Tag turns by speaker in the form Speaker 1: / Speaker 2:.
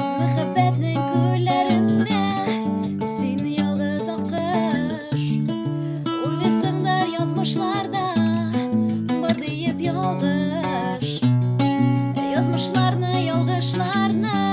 Speaker 1: Мәхәббәтнең күлләрендә син ялгыз аккош. Уйлыйсыңдыр язмышларда бар диеп ялгыш. Язмышларны, ялгышларны.